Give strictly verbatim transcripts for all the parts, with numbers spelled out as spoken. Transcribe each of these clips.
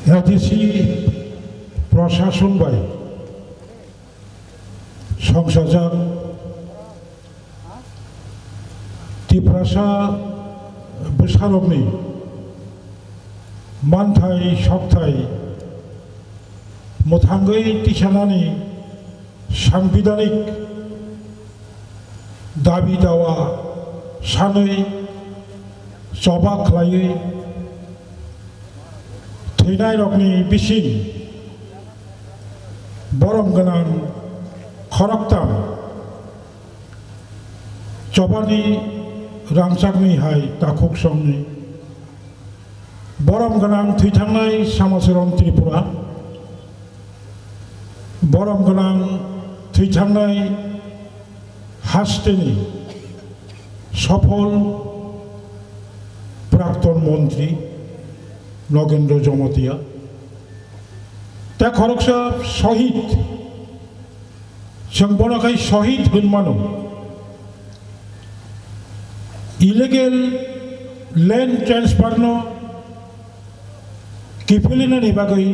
A D C Prashason bai songsajak Tiprasa bwsarokni manthai sokthai mwthangwi tisanani sanbidanik dabi dawa sanwi choba khlaiwi thwinairokni bising borom gwnang khoroktham chobani rangchakni hai takhuk songni borom gwnang thwithangnai Samacharan Tripura, borom gwnang thwithangnai hasteni sophol prakton montri Nogendra Jamatia, tei khoroksa sohid, chwng bono khai sohid hwn mano. Illegal land transfer no kiphilinani bagwi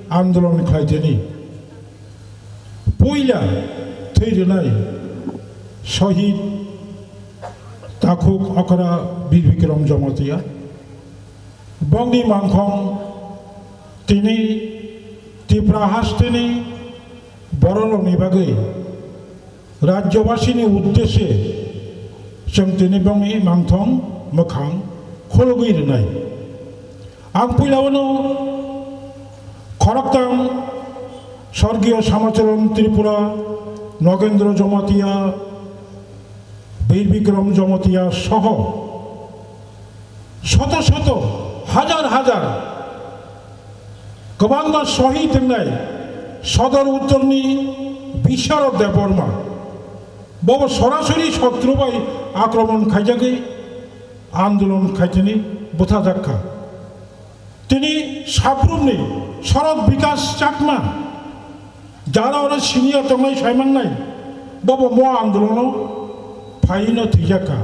andolon khlaiteni puila thwi rwnai sohid takhuk okra Bir Bikram Jamatia. Bongni mangkhong tini Tipra hasteni bororokni bagwi Rajyabasini uddeshe chwng tini bongni mangthong mwkhang khulugwi rwnai. Ang puilawano khoroktham Sorgiyo Samacharan Tripura, Nogendra Jamatia, Bir Bikram Jamatia soho soto soto, hajar hajar kwbangma sohid wngnai Sodor Uttorni Bisharod Debbarma. Bobo sorasori sotro bai akromon khaijagwi andolon khaitini bwthajak kha. Tini sabrumni Sharad Bikash Chakma, jara oro senior tongnai saimannai, bobo mo andolono phaino thwijak kha.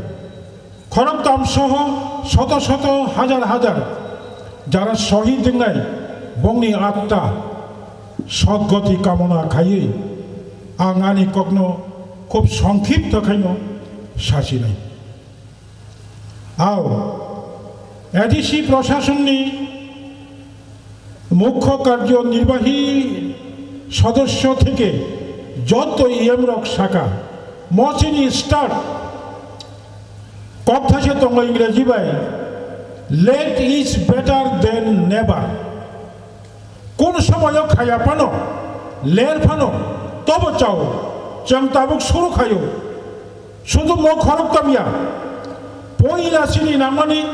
Khoroktham soho soto soto, hajar hajar jara sohid wngnai, bongni atta sodgoti kamona khaiwi ang ani kokno khub songkhipto khaino sachinai. Ao, A D C Prashasonni Mukho Karjo Nirbahi Sodosyo theke jotto E M rok saka, mo chini start, kokthaisa tongo Ingreji bai, "Late is better than never." Kun somoyo khaya phano, ler phano, tobo chao, chwng tabuk suru khayo. Sudu mo khorok tamya, poila sini nangmani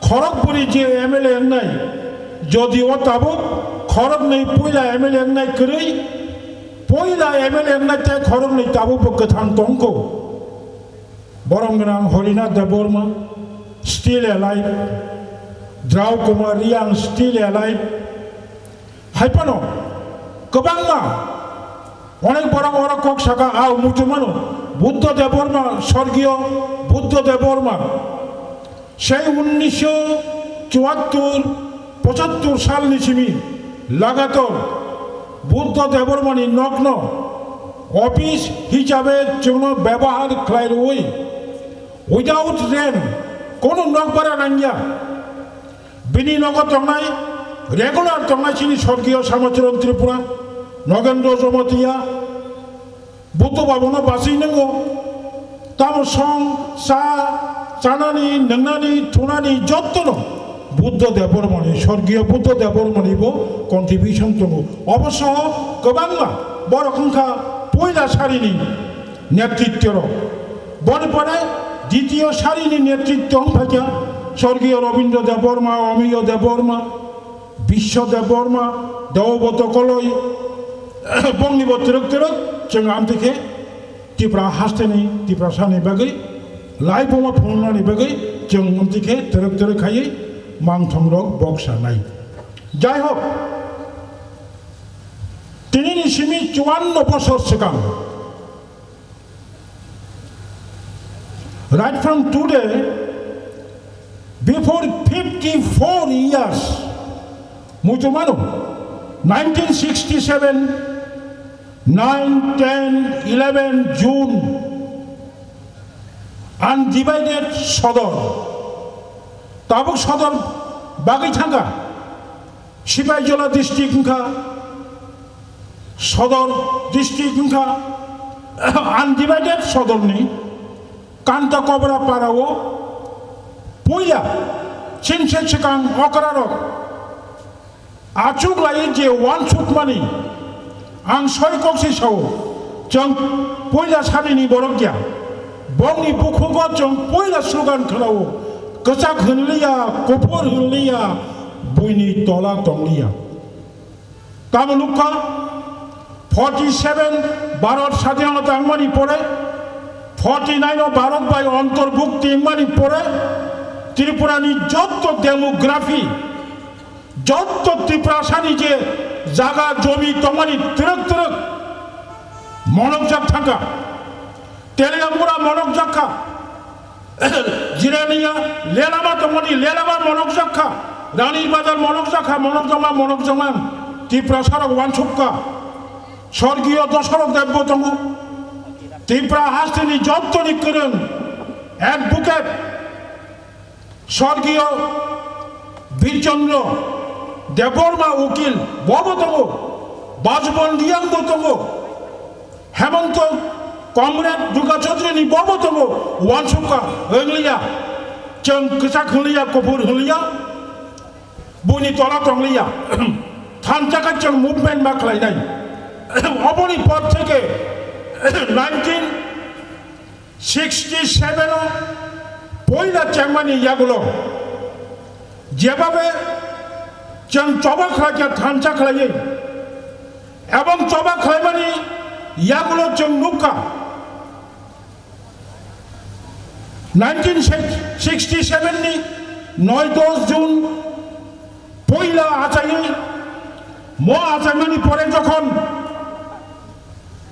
khorok buri je M L A wngnai, jodi o tabuk khorok nei poila M L A wngnai kwrwi, poila M L A wngnai tei khorok nei tabuk bo kwthang tongkho. Borom gwnang Harinath Debbarma, still alive. Drau Kumar Reang, still alive. Hai phano kwbangma onek borok oro kok saka, ao muchungmano Buddha Debbarma, Sorgiyo Buddha Debbarma. Sei unnisho chuattur pochattur salni simi lagator Buddha Debbarmani nokno office hisabe chwngno bebahar khlai rwui, without rent, kono nok bara nangya. Bini nogo tongnai, regular tongnai chini Sorgiyo Samacharan Tripura, Nogendra Jamatia, Buddha Bhabono bachwi nwngo, tamo song, cha, chanani, nwngnani, thunani jottono Buddha Debbarmani, Sorgiyo Buddha Debbarmani bo contribution tongo. Obo soho kwbangma borok wngkha poila sarini netrityorok. Boni pore ditiyo sarini netrityo wngphaikha Sorgiyo Robindra Debbarma, Omiyo Debbarma, Biswa Debbarma, Debobroto Koloi, bongni bo twrwk twrwk chwng amtwi khe Tipra hasteni, Tiprasani bagwi, laibuma phunuknani bagwi chwng amtwi khe twrwk twrwk khaiwi mangthongrok boksa nai. Jai hok, tinini simi chuanno bosor swkang, right from today, before fifty-four years, Muchumano, nineteen sixty-seven, nine, ten, eleven June, undivided Sodor. Tabuk Sodor bagwi thangkha, Sipaijola district wngkha, Sodor district wngkha, undivided Sodorni Kanta Kobra parao puila chini se swkang okrarok achuk lai je uansukmani ang soi kok se sao, chwng puila sanini borok ya, bongni bukhugo chwng puila slogan khwnao, kwchak hwnliya, kuphur hwnliya, buini tola tongliya. Tamo nukha, forty seven Bharat sadhinota wngmani pore, forty nine o Bharat bai antorbhukti wngmani pore, Tripura ni jotto demography, jotto Tiprasa ni je jaga jomi tongmani twrwk twrwk monokjak thangkha. Teliamura monokjak kha, Jirania, Lelama tongmani, Lelama monokjak kha, Rani Bazar monokjak kha, monokjakma, monokjakma, Tiprasa rok uansuk kha, Sorgiyo Dosarok Debbo tongo, Tipra hasteni jottoni kwrwng, advocate, Sorgiyo Birchandra Debbarma Ukil bobo tongo, Bajubon Riang bo tongo, Hemonto Comrade Durga Chaudhary ni bobo tongo, uansukha wngliya, chwng kwchak hwnliya, kuphur hwnliya, buini tola tongliya, thansa khe chwng movement ma khlainai. Oboni por theke nineteen sixty seven o poila chengmani yagulo jebabe chwng choba khlaikha thansa khlaiwi, ebong choba khlaimani yagulo chwng nukha nineteen sixty seven ni noi dos June poila achaiwi, mo achaimani pore jokhon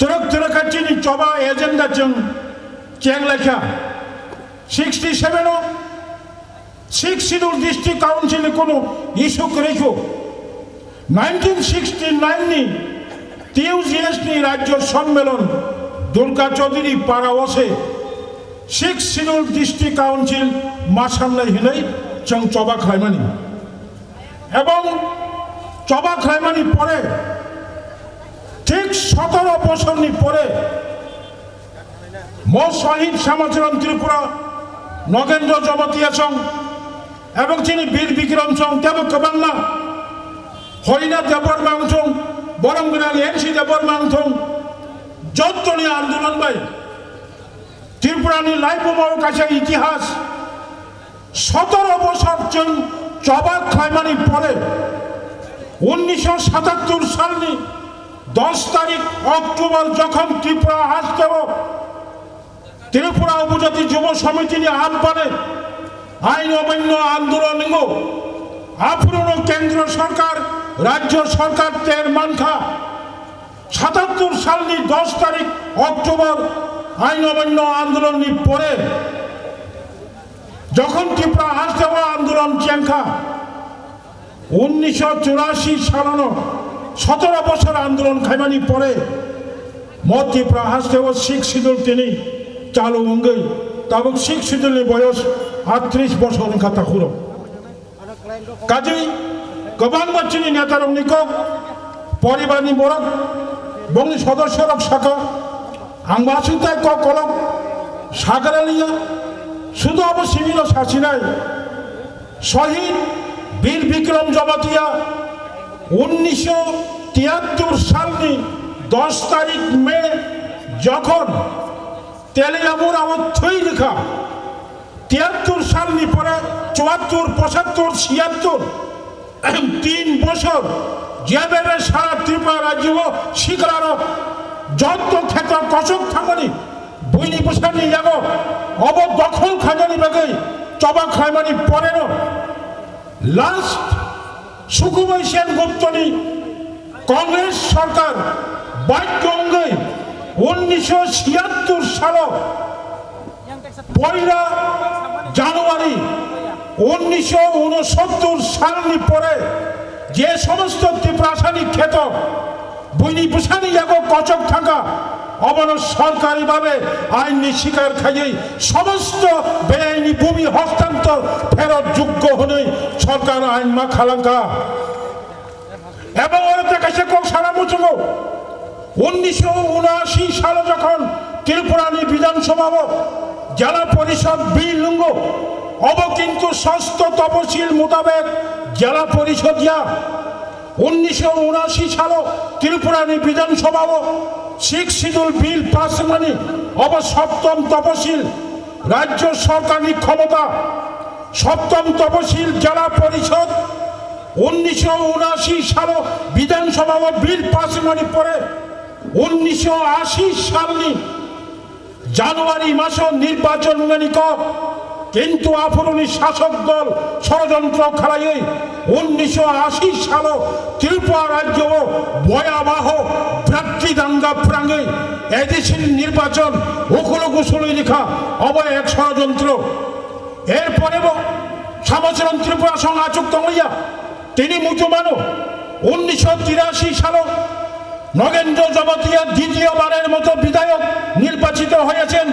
twrwk twrwk kha chini choba agenda chwng cheng laikha. Sixty seven o Sixth Schedule District Council ni kunu issue kwrwi kho. Nineteen sixty nine ni T U G S ni Rajya Sammelon Durga Chaudhary para o se Sixth Schedule District Council ma sanlai hinwi chwng choba khlaimani. Ebong choba khlaimani pore, thik sotoro bosorni pore, mo Shahid Shyamacharana Tripura, Nagendra Jamatia song, ebong chini Bir Bikram song, tebo kwbangma, Horinath Debbarma wng thung, Borom Gwnang N C Debbarma wng thung, jottoni andolon bai Tripura ni laibuma o kaisa itihas. Sotoro bosor chwng choba khlaimani pore, unnisho satattur salni dos tarik October jokhon Tripura hasteo Tripura Upojati Jubo Somitini ahbane ain omainno andolon wngo, aphuruno Kendro Sorkar, Rajyo Sorkar ter mankha. Satattur salni dos tarik October ain omainno andolonni pore jokhon Tripura hasteo andolon chengkha, unnisho churashi salono sotoro bosor andolon khaimani pore mo Tripura hasteo Sixth Schedule tini chalu wngwi tabuk Sixth Schedule ni boyos atris bosor wngkha takhuro. Kaji kwbangma chini netarokni kok, poribarni borok, bongni sodosyarok saka, ang masingtai kok kolok sagaraliya, sudo abo simino sasinai. Shahid Bir Bikram Jamatia unnisho tiyattur salni dos tarik May jokhon Teliamura o thwi rwkha. Tiyattur salni pore chuattur, pochattur, chiyattur, tin bosor, jebebe sara Tripura rajyo o sikrarok jotto kheto kochok thangmani buini bwsani yago obo dokhol khainani bagwi choba khlaimani poreno last Sukubai Sen Guptani Congress sorkar badhyo wngwi unnisho chiyattur salo poila January unnisho unosottur salni pore Je somosto Tiprasani kheto, buini bwsani yago kochok thangkha, obono sorkari babe ainni sikar khaiwi somosto beaini bumi hostantor pherot joggo hwnwi sorkar ain ma khalangkha. Ebong oro tei kaisa kok sana muchungo, unnisho unashi salo jokhon Tripurani Bidhan Sabhao Jela Porishod bill nungo, obo kintu sosto toposil mutabek Jela Porishod ya. Unnisho unashi salo Tripurani Bidhan Sabhao Sixth Schedule bill pass wngmani, obo soptom toposil, rajyo sorkarni khomota, soptom toposil Jela Porishod. Unnisho unashi salo Bidhan Sabhao bill pass wngmani pore, unnisho ashi salni January maso nirbachon wngnani kok, kintu aphuruni sasok dol sorojontro khlaiwi unnisho ashi salo Tripura rajyo o boyabaho brakti danga phrangwi A D C nirbachon ukulu gusulwi rikha, obo ek sorojontro. Erpore bo Samacharan Tripura song achuk tongya. Tini muchumano unnisho tirashi salo Nogendro Jamatia দ্বিতীয়বারের মতো বিধায়ক নির্বাচিত হয়েছেন।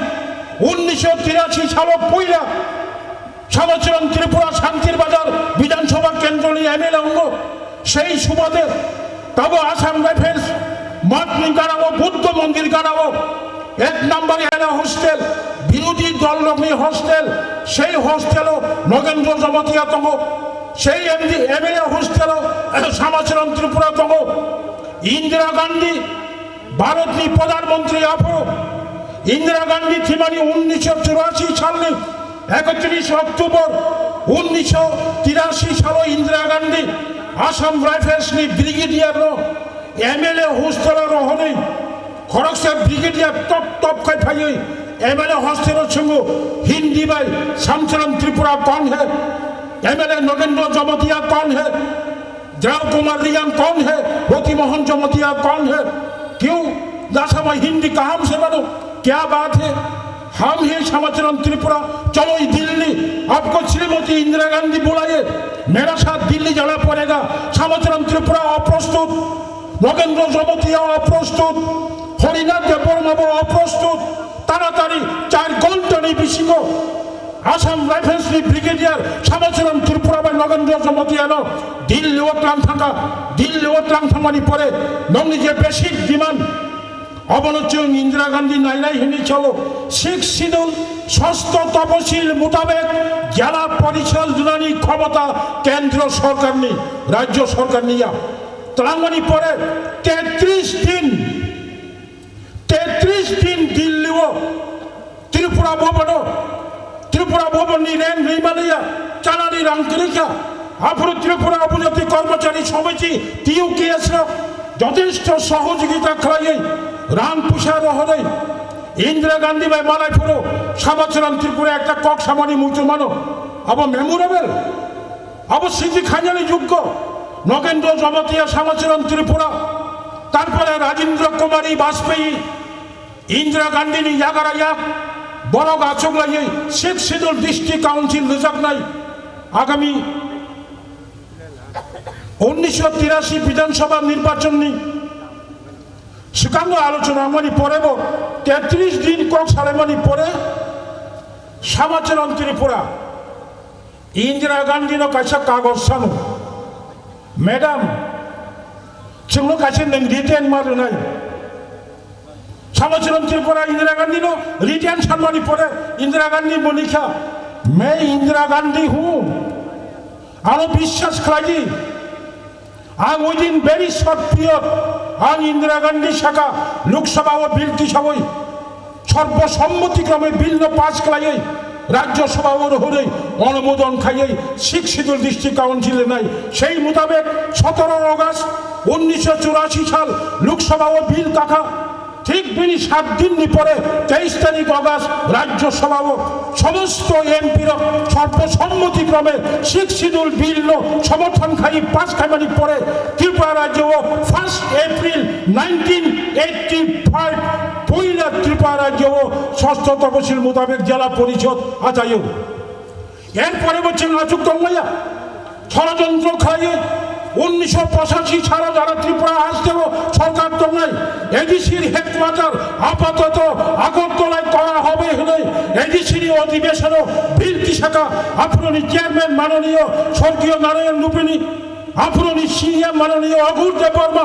উনিশশো তিরাশি সালো পয়লা Samacharan Tripura Santir Bazar Bidhan Sabha Kendroni M L A ongo. Sei subade tabo Assam Rifles matni ganao, Buddho Mondir ganao, ek number ela hostel, birodhi dol rokni hostel, sei hostelo Nogendro Jamatia tongo, sei M D, M L A hostelo Samacharan Tripura tongo. Indira Gandhi, Bharatni Pradhan Mantri aphu, Indira Gandhi thimani unnisho churashi salni ekotris October unnisho tirashi salo Indira Gandhi Assam Rifles ni brigadier no M L A hostel o rohorwi khoroksa brigadier top top khai phaiwi M L A hostel o swngo, Hindi bai Samacharan Tripura kaun hai? M L A Nogendro Jamatia kaun hai? Jao Kumar Reang kaun hai? Roti Mohan Jamatia kaun hai? Kyun dasama Hindi kaham se mano? Kya baat hai? हम हैं समाचरण त्रिपुरा, चलो ये दिल्ली, आपको श्रीमती इंदिरा गांधी बुलाए, मेरा साथ दिल्ली जाना पड़ेगा। Samacharan Tripura অপ্রস্তুত, নগেন্দ্র জমাতিয়া অপ্রস্তুত, হরিনাথ দেববর্মা অপ্রস্তুত। তাড়াতাড়ি চার ঘন্টার এই বিসিগো আসাম রাইফেলসনি brigadier Samacharan Tripura bai Nogendro Jamatia no Delhi ও tlangthangkha, দিল্লি ও tlangthangmani pore nongni je basic demand, obono chwng Indira Gandhi nainai hinwi sao, Sixth Schedule, sosto toposil mutabek Jela Porishod rwnani khomota kendro sorkarni, rajyo sorkarni ya. Tlangmani pore tetris din, tetris din Dilli o Tripura Bhavan o, Tripura Bhavan ni rent rwimaliya, chanani rang kwrwikha. Aphuru Tripura Upajati Kormochari Samiti, T U K S rok jothesto sohojogita khlaiwi rang puisa rohorwi Indira Gandhi bai malai phuru Samacharan Tripura ekta kok samani muchung mano. Abo memorable. Abo siji khainani joggo. Nogendro Jamatia Samacharan Tripura, tarpore Rajendra Kumari Bajpayee, Indira Gandhi ni yagara yak, borok achuk laiwi Sixth Schedule District Council rwjaknai agami unnisho tirashi Bidhan Sabha nirbachon ni swkango alochona wngmani pore bo tetris din kok salaimani pore Samacharan Tripura Indira Gandhi no kaisa kagoj sano, "Madam, chwngno kaisa nwng retain ma rwnai." Samacharan Tripura Indira Gandhi no retain sanmani pore Indira Gandhi bonikha, "Main Indira Gandhi hu, ano biswas khlai di." Ang within very short period, ang Indira Gandhi saka Lok Sabha o bill tisawi, sorbo sommoti krome bill no pass khlaiwi, Rajya Sabha o rohorwi, onumodon khaiwi, Sixth Schedule District Council nai. Sei mutabek sotoro August unnisho churashi sal Lok Sabha o bill kakha. Thik bini sat din ni pore, teis tarik August, Rajya Sabha o somosto M P rok sorbo sommoti krome Sixth Schedule bill no somorthon khai pass khaimani pore, Tripura rajya o first April nineteen eighty five puila Tripura rajya o sosto toposil mutabek Jela Porishod achaio. Erpore bo chwng achuk tongmaya, sorojontro khlaiwi উনিশশো পঁচাশি সালে যারা ত্রিপুরা হাসতে সরকার তংলাই এডিসির হেডকোয়ার্টার আপাতত আগরতলায় করা হবে হলে এডিসির অধিবেশনও বিল কিসাকা আফরনি চেয়ারম্যান মাননীয় স্বর্গীয় নারায়ণ রূপিণী আফরনি সিনিয়র মাননীয় অঘোর দেববর্মা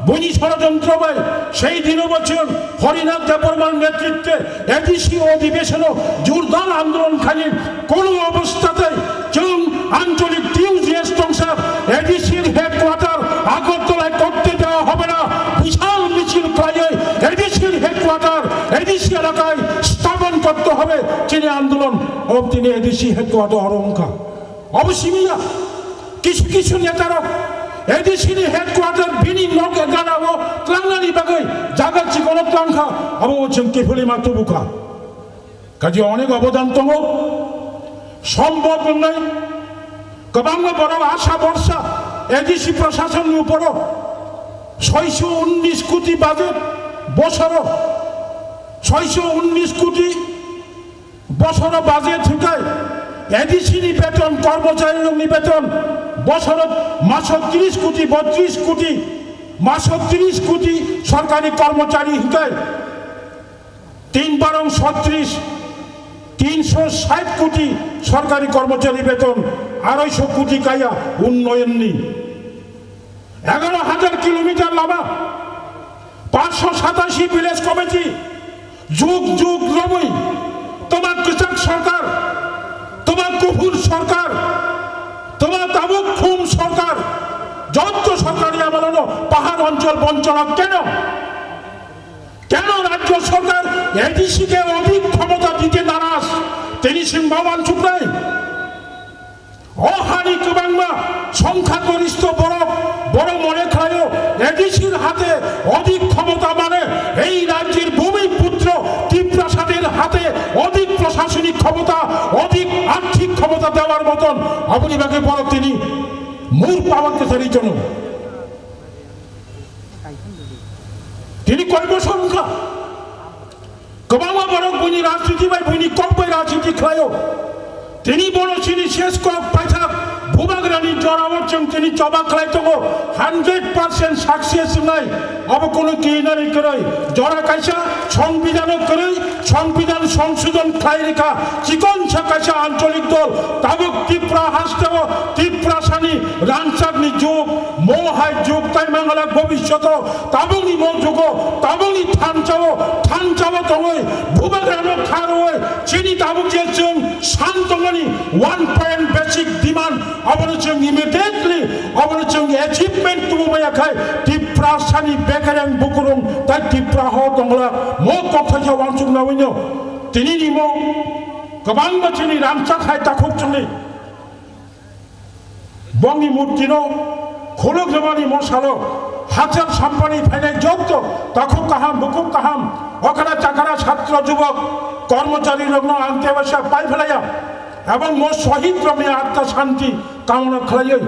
বুনি ষড়যন্ত্র ভাই সেই দিনও বলছেন হরিনাথ দেববর্মার নেতৃত্বে এডিসি অধিবেশনও জোরদার আন্দোলন খালি কোনো অবস্থাতেই চুং আঞ্চলিক টিউজিএস টংসা এডিসির হেডকোয়ার্টার আগরতলায় করতে দেওয়া হবে না। বিশাল মিছিল করাই এডিসির হেডকোয়ার্টার এডিসি এলাকায় স্থাপন করতে হবে। চিনি আন্দোলন ও তিনি এডিসি হেডকোয়ার্টার অরঙ্কা অবসিমিয়া কিছু কিছু নেতারা এডিসির হেডকোয়ার্টার বিনি নক এগানাও ক্লাংনানি বাগৈ জাগা চিকনো ক্লাংখা abo chwng kifili ma tubuka. Kaji onek obodan tongo, sombhob wngnai, kwbangma borok asha borsa ADC প্রশাসননি উপরও ছয়শো উনিশ কোটি বাজেট বছরও ছয়শো উনিশ কোটি বছরও বাজেট হিকাই এডিসিনি বেতন কর্মচারীরনি বেতন বছরও মাসো তিরিশ কোটি বত্রিশ কোটি মাসো তিরিশ কোটি সরকারি কর্মচারী হিকাই তিন বারং ছত্রিশ তিনশো ষাট কোটি সরকারি কর্মচারী বেতন আড়াইশো কোটি কায়া উন্নয়ননি এগারো হাজার কিলোমিটার লামা পাঁচশো সাতাশি ভিলেজ কমিটি যুগ যুগ রবই তোমার কৃষক সরকার তোমার কুফুর সরকার তোমার তাবুক খুম সরকার যত সরকারি আমলানো পাহাড় অঞ্চল বঞ্চনা কেন কেন রাজ্য সরকার এডিসি কে অধিক ক্ষমতা দিতে নারাজ তিনি সিংহ ভগবান চুপ নাই অহানি কবাংমা সংখ্যাগরিষ্ঠ বড় বড় মনে খায়ও এডিসির হাতে অধিক ক্ষমতা মানে এই রাজ্যের ভূমিপুত্র তিপ্রাসাদের হাতে অধিক প্রশাসনিক ক্ষমতা অধিক আর্থিক ক্ষমতা দেওয়ার মতন অবনিবাকে বড় তিনি মূল পাওয়ার কথা জন্য তিনি কয় বছর মুখা কবাংমা বড় বুনি রাজনীতি bai বুনি কম bai রাজনীতি খায়ও তিনি বড় সিনি শেষ কর পাইথাক ভূভাগরানি জরাও চং তিনি চবা খাই তঙ্গো হান্ড্রেড পার্সেন্ট সাকসেস নাই অব কোনো কিনারি করাই জরা কাইসা সংবিধানও করাই সংবিধান সংশোধন খাই রেখা চিকন সা কাইসা আঞ্চলিক দল তাবুক ত্রিপুরা হাস্তেও ত্রিপুরা সানি রানসাকনি যুগ মহাই যুগ তাই মাঙ্গলা ভবিষ্যৎ tabukni mokjugo tabukni thanchao thanchao tongwi bubagrano kharwi chini tabuk je chwng san tongmani one point basic demand abono chwng immediately abono chwng achievement tubu maya khai Tiprasani bekereng bukurung tai Tipra ho tongla mo kokthaisa wansuk nawino tini ni mo kwbangma chini ramsa khai takhuk chwngni Bongni murtino khuluk rwmani mosalo hachal sampani phainai jotto takhuk kaham bukhuk kaham okra chakra chhatro jubok kormochari rokno ang tebasa pai phalaya ebong mo sohid rokni atma shanti kamona khlaiwi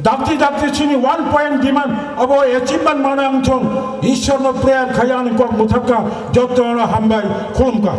dakti dakti chini one point demand obo achievement mana ang thung Ishorno prayer khaya ani kok muthakka jotto hambai khulumka.